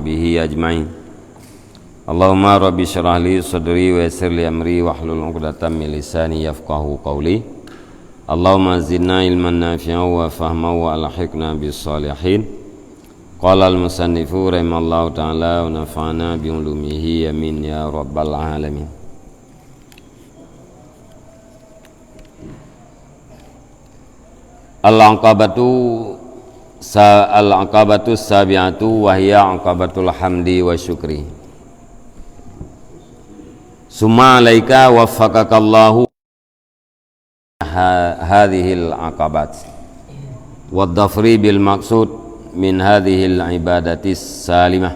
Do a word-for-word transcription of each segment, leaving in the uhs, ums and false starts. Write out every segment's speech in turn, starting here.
bihi ajmain. Allahumma rabbi syrah li sadri wa yassir li amri wahlul 'uqdatam min lisani yafqahu qawli. Allahumma zidna ilman nafi'an wa fahman wa alhiqna bis salihin. Qala al-musannifu rahimallahu ta'ala wa nafa'ana bi ulumihi, amin ya rabbal alamin. Al-aqabatu sa-, al-aqabatu sabi'atu wa hiya aqabatul hamdi wa syukri. Summa alaika waffaqakallahu ha-, hadhil aqabat. Wa dhafri bil maqsud min hadhil ibadatis salimah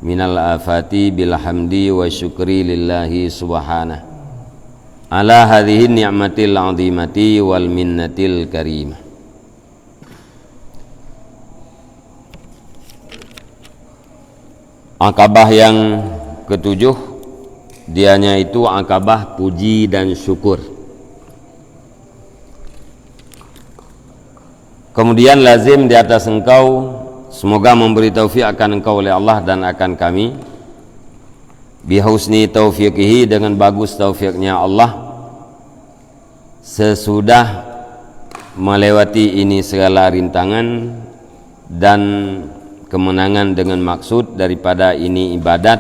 minal afati bil hamdi wa syukri lillahi subhanah ala hadhihi ni'matil azimati wal minnatil karimah. Aqabah yang ketujuh, dianya itu aqabah puji dan syukur. Kemudian lazim di atas engkau, semoga memberi taufik akan engkau oleh Allah dan akan kami, bihusni taufiqihi, dengan bagus taufiknya Allah, sesudah melewati ini segala rintangan dan kemenangan dengan maksud daripada ini ibadat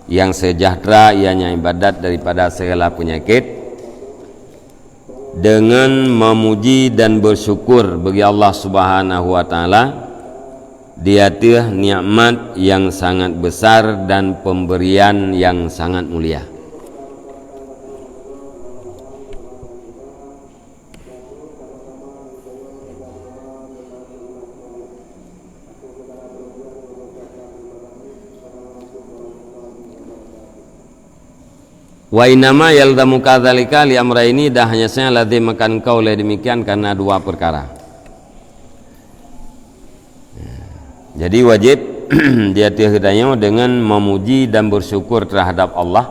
yang sejahtera, ianya ibadat daripada segala penyakit, dengan memuji dan bersyukur bagi Allah Subhanahu wa Ta'ala di ateueh nikmat yang sangat besar dan pemberian yang sangat mulia. Wa innama yalzamuka dzalika li amraini, dan hanya saja lazim akan engkau oleh demikian karena dua perkara. Jadi wajib di ateueh geutanyoe dengan memuji dan bersyukur terhadap Allah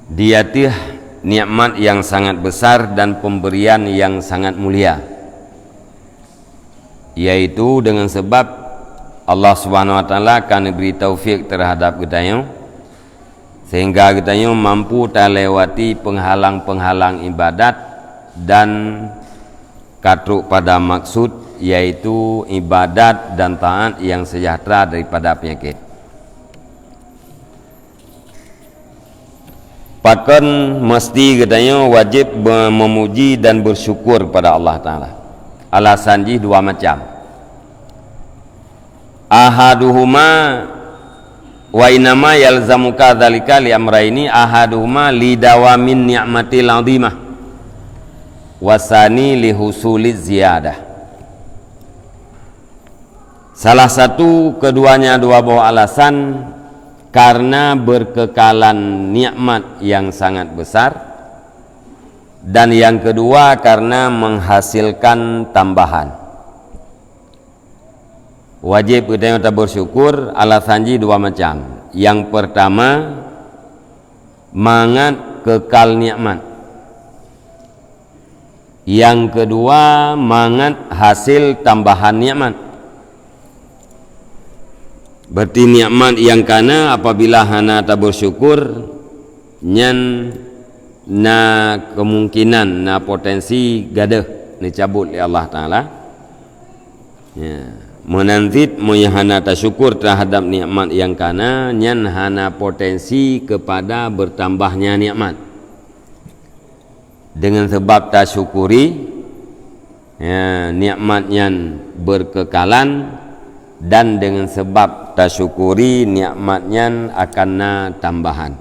di ateueh nikmat yang sangat besar dan pemberian yang sangat mulia, yaitu dengan sebab Allah Subhanahu wa Ta'ala akan beri taufik terhadap geutanyoe, sehingga geutanyoe mampu talewati penghalang-penghalang ibadat dan ka trok pada maksud, yaitu ibadat dan taat yang sejahtera daripada penyakit. Pakon mesti geutanyoe wajib be-, memuji dan bersyukur pada Allah Ta'ala? Alasan jih dua macam. Ahaduhuma, wa innama yalzamuka dzalika li amraini, ahaduhuma li dawamin ni'matil azimah, wasani li husuliz ziyadah. Salah satu keduanya dua boh alasan karena berkekalan nikmat yang sangat besar, dan yang kedua karena menghasilkan tambahan. Wajib geutanyoe tabersyukur, alasan jih dua macam. Yang pertama, mangat kekal nikmat. Yang kedua, mangat hasil tambahan nikmat. Berarti nikmat nyang kana apabila hana tabersyukur, nyan na kemungkinan, na potensi gadôh neucabot lé Allah Taala. Ya. Meunan cit, meunyoe hana tasyukur terhadap nikmat nyang kana, nyan hana potensi kepada bertambahnya nikmat. Dengan sebab tasyukuri, ya, nikmat nyan berkekalan, dan dengan sebab tasyukuri nikmat nyan akan na tambahan.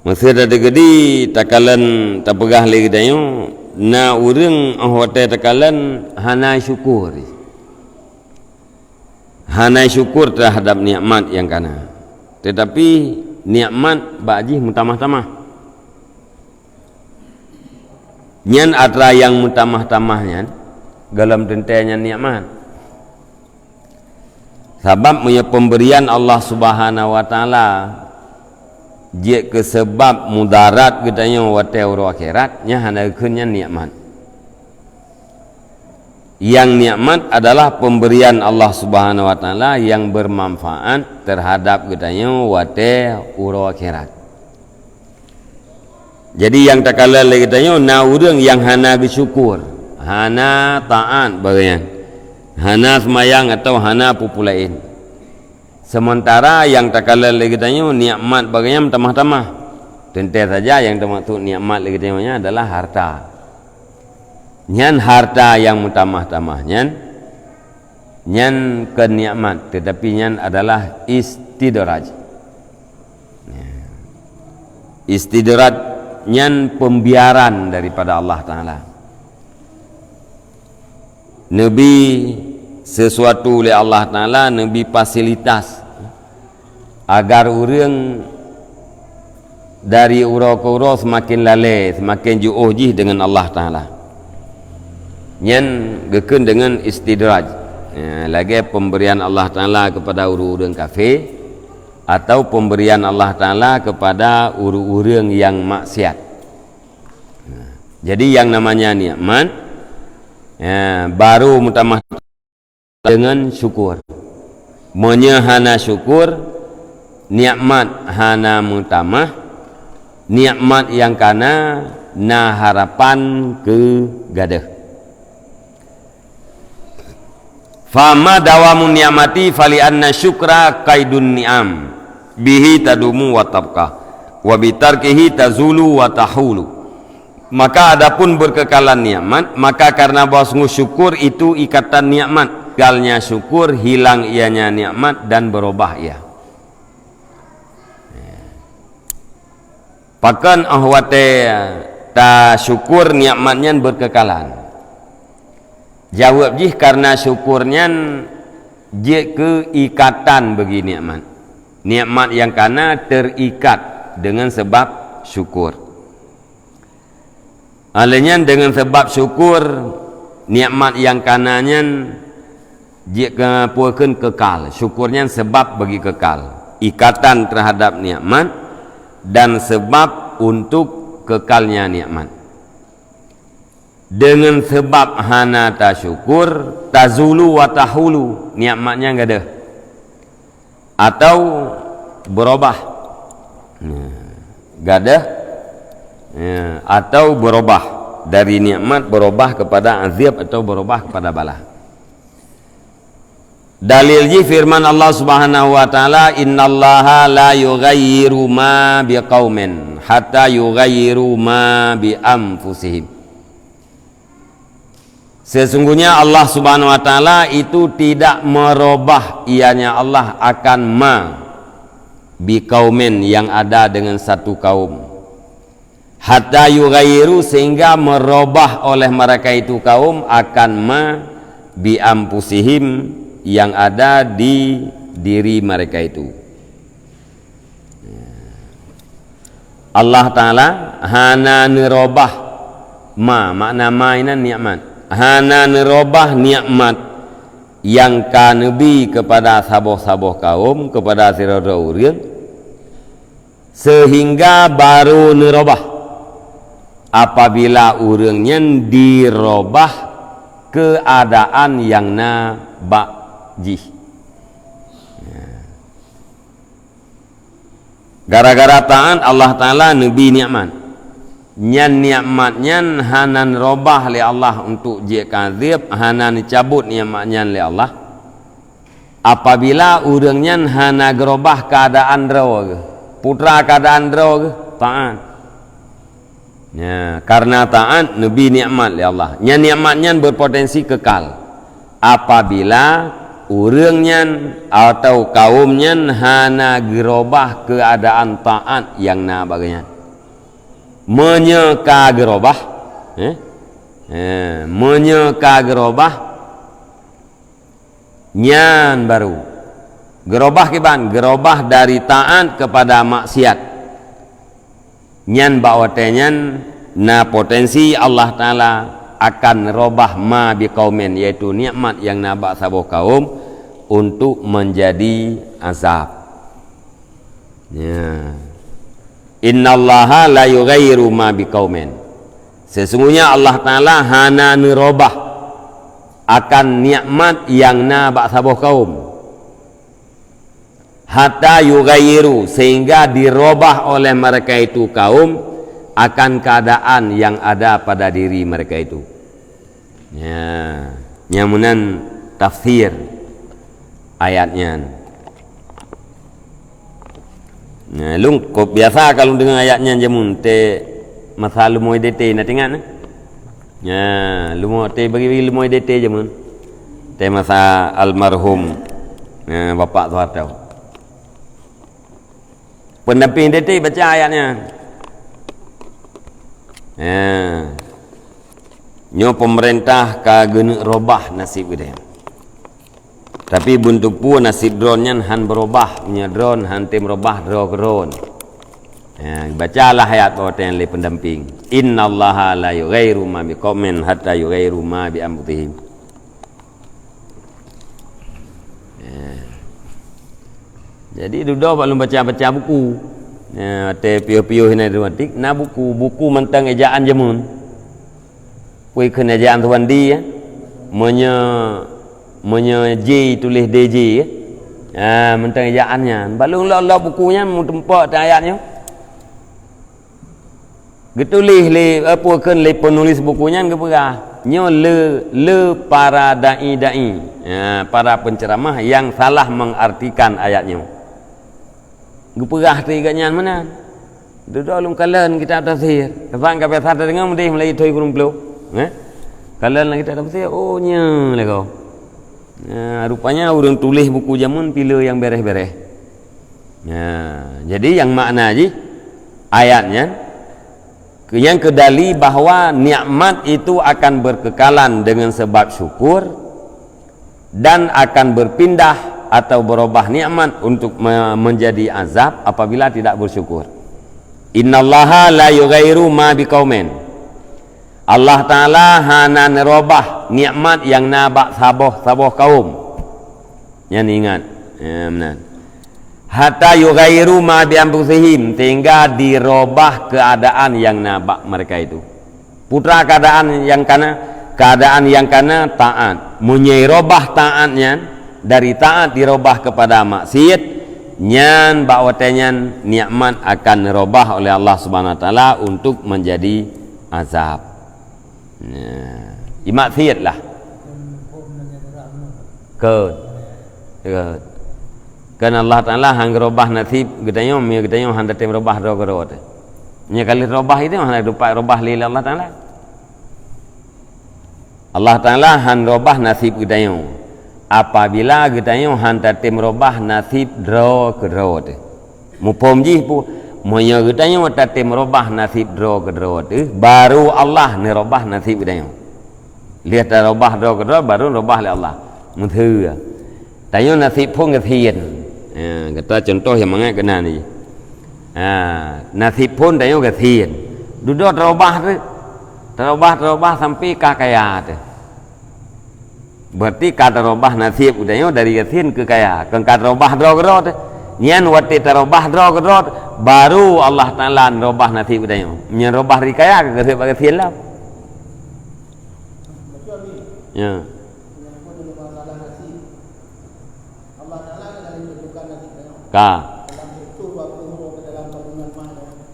Meusé tadeungö di takalon tapeugah lé geutanyoe, na ureuëng óh watée takalon hana syukur. Hana syukur terhadap nikmat nyang kana. Tetapi nikmat bak jih meutamah-tamah. Nyan atra nyang meutamah-tamah nyan, gohlom teuntée nyan nikmat. Sabab meunyoe pemberian Allah Subhanahu wa Taala jeuet keu seubab mudarat geutanyoe watée uroe akhirat, nyan hana geukheun nyan nikmat. Yang nikmat adalah pemberian Allah Subhanahu wa Taala yang bermanfaat terhadap geutanyoe watée uroe akhirat. Jadi, nyang takalon lé geutanyoe na ureuëng nyang hana geusyukur, hana taát bak gobnyan, hana seumayang atawa hana peue-peue laén. Sementara nyang takalon lé geutanyoe nikmat bak gobnyan meutamah-tamah. Teuntée saja nyang teumaksud nikmat lé geutanyoe nyan adalah harta. Nyan harta nyang meutamah-tamah nyan, nyan kon nikmat, tetapi nyan adalah istidraj. Istidraj nyan pembiaran daripada Allah Taala. Neubi sesuatu lé Allah Taala, neubi fasilitas agar ureuëng dari uroe keu uroe seumaken lalée, seumaken jiôh jih deungon Allah Taala. Nyan geukheun deungon istidraj. Ya, lagée pemberian Allah Taala kepada ureuëng-ureuëng kafé atau pemberian Allah Taala kepada ureuëng-ureuëng nyang maksiat. Nah, jadi yang namanya nikmat, ya, baru meutamah deungon syukur. Meunyoe hana syukur, nikmat hana meutamah, nikmat nyang kana na harapan keu gadôh. Fama dawamu ni'mati fali anna syukra kaidun ni'am, bihi tadumu wa tabqa, wa bitarkihi tazulu wa tahulu. Maka adapun berkekalan nikmat, maka karena bahwa sungguh syukur itu ikatan nikmat, galnya syukur hilang ianya nikmat dan berubah ia. Pakon óh watée tasyukur nikmat nyan berkekalan? Jaweueb jih karena syukur nyan jeuet keu ikatan bagi nikmat. Nikmat nyang kana terikat dengan sebab syukur. Alheuh nyan dengan sebab syukur nikmat nyang kana nyan jeuet keu peue kheun kekal. Syukur nyan sebab bagi kekal. Ikatan terhadap nikmat dan sebab untuk kekalnya nikmat. Deungon sabab hana tasyukur, tazulu wa tahulu, nikmat nyan gadôh atau beurubah. Nah, gadôh, ya, atau beurubah dari nikmat beurubah kepada azab atau beurubah kepada bala. Dalil jih firman Allah Subhanahu wa Ta'ala, "Innallaha la yughayyiru ma biqaumin hatta yughayyiru ma bi anfusihim." Sesungguhnya Allah Subhanahu wa Ta'ala itu tidak merubah, ianya Allah, akan ma biqaumin, yang ada dengan satu kaum. Hatta yughayyiru, sehingga merubah oleh mereka itu kaum, akan ma bi anfusihim, yang ada di diri mereka itu. Allah Ta'ala hana neurubah ma, makna ma inan nikmat. Hana neurubah nikmat nyang ka neubi kepada saboh-saboh kaum, kepada sidroe-droe ureuëng, sehingga baru neurubah apabila ureuëng nyan dirubah keuadaan nyang na bak jih. Gara-gara taát Allah Ta'ala neubi nikmat. Nyan nikmat nyan hana neurubah lé Allah untuk jeuet keu azab, hana neucabot nikmat nyan lé Allah. Apabila ureuëng nyan hana geurubah keuadaan droe geuh, putra keuadaan droe geuh, taát. Ya, karena taát neubi nikmat lé Allah. Nyan nikmat nyan berpotensi kekal. Apabila ureuëng nyan atau kaum nyan hana geurubah keuadaan taát nyang na bak gobnyan. Meunyoe ka geurubah, eh? Eh, meunyoe ka geurubah, nyan baru. Geurubah kiban, geurubah dari taát kepada maksiat. Nyan bak watée nyan na potensi Allah Ta'ala akan rubah ma biqaumin, yaitu nikmat nyang na bak saboh kaum, untuk menjadi azab. Ya. "Innallaha la yughayyiru ma biqaumin." Sesungguhnya Allah Ta'ala hana neurubah akan nikmat nyang na bak saboh kaum. Hatta yughayyiru, sehingga dirubah oleh mereka itu kaum akan keadaan yang ada pada diri mereka itu. Ya, nyang meunan tafsir ayat nyan. Nah, lôn kok biasa ka lôn deungoe ayat nyan jameun, teuh masa leumo D T na teuingat, nah. Nah, leumo teuh bagi-bagi leumo D T jameun. Teuh masa almarhum, nah, Bapak Soeharto. Pendamping D T baca ayat nyan. Nah. Nyoe pemerintah ka geuneuk robah nasib geutanyoe. Tapi beuneuteupeu nasib droe nyan han beurubah, meunyoe droe han tem robah droe keudroe. Ha, bacalah ayat watée nyan lé pendamping. "Innallaha la yughayyiru ma biqaumin hatta yughayyiru ma bi anfusihim." Ha. Jadi dudoe bak lôn baca-baca buku. Ha, watée piôh-piôh hina diplomatik, na buku, buku mantong ejaan jameun. Peue kheun ejaan Suwandi, ya. Meunyoe, meunyoe J tuléh D J, ya. Ha, mantong ejaan nyan. Bak lôn lok-lok buku nyan meutumpok teuh ayat nyoe. Geutuléh lé, eh, peue kheun lé penulis buku nyan geupeugah, nyoe le, le para dai-dai, ya, para penceramah yang salah mengartikan ayat nyoe. Geupeugah teuh gobnyan meunan. Dudoe lôn kalon kitab tafsir. Teuma ka biasa tadeungoe meudeh mulai thoi kureueng ploh. Eh? Kalon lam kitab tafsir, oh, nyoe lagoe. Nah, rupanya ureuëng tuléh buku jameun pih le nyang béréh-béréh. Nah, jadi nyang makna jih ayat nyan, nyang keudali bahwa nikmat itu akan berkekalan dengan sebab syukur, dan akan berpindah atau berubah nikmat untuk me-, menjadi azab apabila tidak bersyukur. "Innallaha la yughayyiru ma biqaumin." Allah Taala hana neurubah nikmat nyang na bak saboh-saboh kaum. Nyan ingat. Ya, meunan. "Hatta yughayyiru ma bi anfusihim," sehingga dirubah keadaan nyang na bak mereka itu. Putra keadaan nyang kana, keadaan nyang kana taat. Meunyoe robah taat nyan, dari taat dirobah kepada maksiat, nyan bak watée nyan nikmat akan dirobah oleh Allah Subhanahu Wa Taala untuk menjadi azab. Nah, i maksiat lah. Kon. Kon. Kan Allah Taala han geurobah nasib geutanyoe, meunyoe geutanyoe han tatem robah droe keudroe teuh. Meunyoe ka lheueh robah itu, hana teumpat robah lé Allah Taala. Allah Taala han robah nasib geutanyoe apabila geutanyoe han tatem robah nasib droe keudroe teuh. Muphom jih pu-, meunyoe geutanyoe tatem robah nasib droe keudroe teuh, baru Allah neurobah nasib geutanyoe. Lheueh tarobah droe keudroe, baru robah lé Allah. Meutheue. Tanyoe nasib phon gasien. Ha, gata contoh nyang mangat keunan jih. Ha, nasib phon tanyoe gasien. Dudoe tarobah teuh. Tarobah, tarobah sampai ka kaya teuh. Berarti ka tarobah nasib geutanyoe dari gasien keu kaya. Kon ka tarobah droe keudroe teuh. Nyan watée tarobah droe keudroe teuh, baru Allah Taala neurobah nasib geutanyoe. Nyan robah dari kaya ka gasien bak gasien lom. Ya. Ka.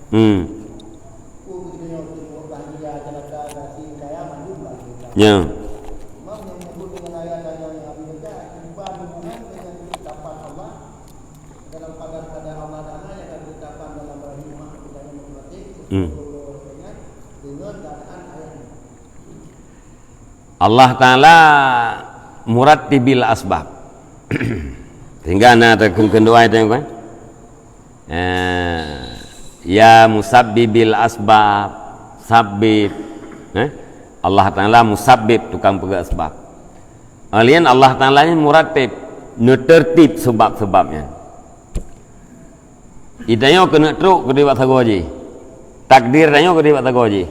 Hmm. Ya. Hmm. Allah Taala murattibil asbab. Sehingga na takheun-kheun doa itu, kan? Eh, ya musabbibil asbab, sabbib. Eh? Allah Taala musabbib, tukang peugah asbab. Alien Allah Taala ni murattib, neutertib sebab-sebabnya. Geutanyoe keuneuk trok keudeh bak sagoe jih. Takdir tanyoe keudeh bak sagoe jih.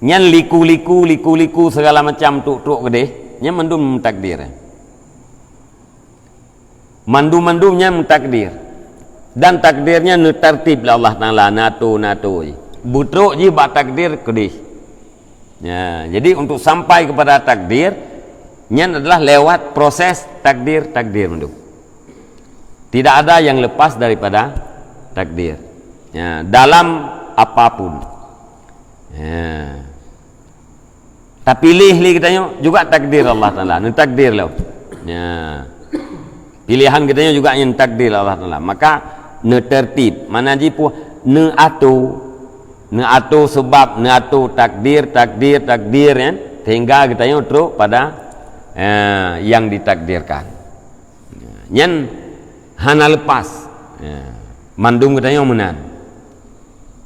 Nyan liku-liku, liku-liku segala macam trok-trok keudeh, nyan mandum takdir. Mandum-mandum nyan takdir. Dan takdir nyan neutertib lé Allah Taala, nato-nato jih. Beutrok jih bak takdir keudeh. Ya, jadi untuk sampai kepada takdir, nyan adalah lewat proses takdir-takdir mandum. Tidak ada yang lepas daripada takdir. Ya, dalam apapun. Ya. Tapi lé lé geutanyoe juga takdir Allah Taala, neutakdir lom. Ya. Pilihan geutanyoe juga nyang takdir Allah Taala. Maka neutertib, mana jipu neuato, neuato sebab, neuato takdir, takdir, takdir, ya, sehingga geutanyoe trok pada, eh, yang ditakdirkan. Nyan hana lepas. Ya. Mandum geutanyoe meunan.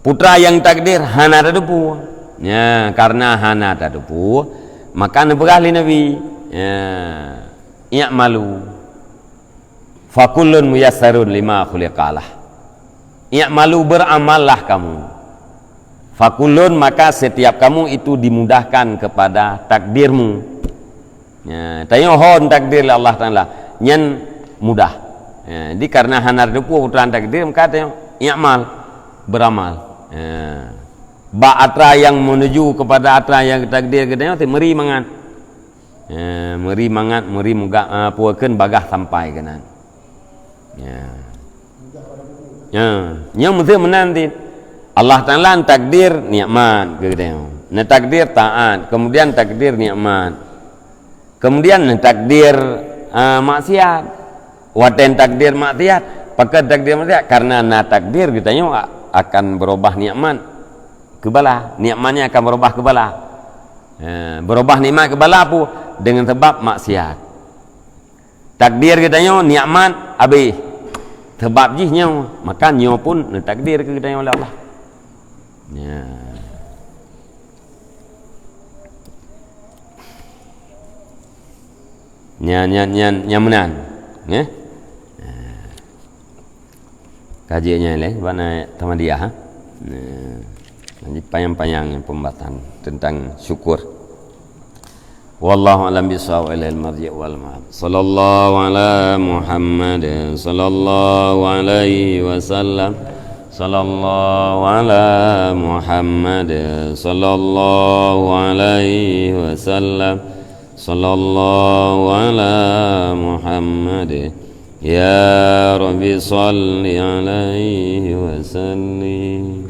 Putra nyang takdir hana tateupeue. Ya, karena hana tateupeue, maka neupeugah lé Nabi, ya, "I'malu, fakullun muyassarun lima khuliqalah." "I'malu, beramallah kamu. Fakullun, maka setiap kamu itu dimudahkan kepada takdirmu." Ya, tanyoe ho neutakdir lé Allah Taala, nyan mudah. Ya, jadi karena hana tateupeue putra takdir, maka tanyoe i'mal, beramal. Ya. Bak atra nyang menuju kepada atra nyang takdir geutanyoe, meuri mangat. Ya, meuri mangat, meuri muga, ah, peue kheun bagah sampai keunan. Ya. Ya, nyoe meusti meunan cit. Allah Taala takdir nikmat keu geutanyoe. Neutakdir taat, kemudian takdir nikmat. Kemudian neutakdir, ah, maksiat. Watèe takdir maksiat, pakon takdir maksiat? Karena na takdir geutanyoe a-, akan berubah nikmat keu bala. Nikmat nyan akan berubah keu bala. Ya, berubah nikmat keu bala peue? Dengan sebab maksiat. Takdir geutanyoe nikmat habéh. Sebab jih nyoe, maka nyoe pun neutakdir keu geutanyoe lé Allah. Ya. Nyan, nyan, nyan, nyan meunan. Ya. Kaji nyan lé, bak na tamadiah, ha? Nah, jadi panyang-panyang pembahasan tentang syukur. Wallahu a'lam bishawab, ilaihil marji' wal ma'ab. Sallallahu ala Muhammad, sallallahu alaihi wasallam. Sallallahu ala Muhammad, sallallahu alaihi wasallam. Sallallahu ala Muhammad. Ya Rabbi, salli alaihi wa sallim.